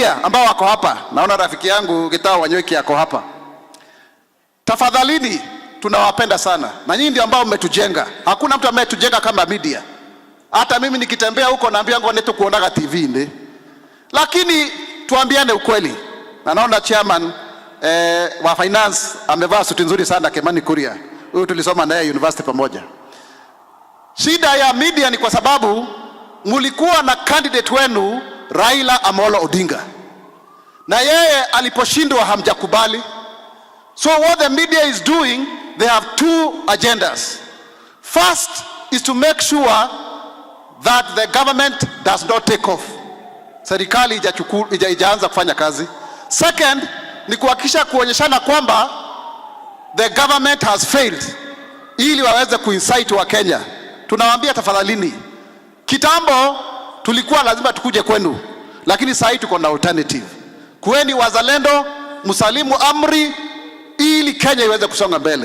Media ambao wako hapa, naona rafiki yangu Gitao Wanyoike ako hapa, tafadhalini, tunawapenda sana na nyinyi ndio ambao mmetujenga. Hakuna mtu ametujenga kama media. Hata mimi nikitembea huko naambia ngo neto kuonaga TV ndi, lakini tuambiane ukweli, na naona chairman wa finance amevaa suti nzuri sana, Kimani Kuria, huyu tulisoma naye university pamoja. Shida ya media ni kwa sababu mulikuwa na candidate wenu Raila Amolo Odinga, na yeye aliposhindwa hamjakubali. So what the media is doing, they have two agendas. First is to make sure that the government does not take off. Serikali ijaanza kufanya kazi. Second ni kuhakikisha kuonyeshana kwamba the government has failed, ili waweze kuincite Wakenya. Tunawaambia tafadhalini, kitambo tulikuwa lazima tukuje kwenu, lakini sasa tuko na alternative. Kuweni wazalendo, msalimu amri ili Kenya iweze kusonga mbele.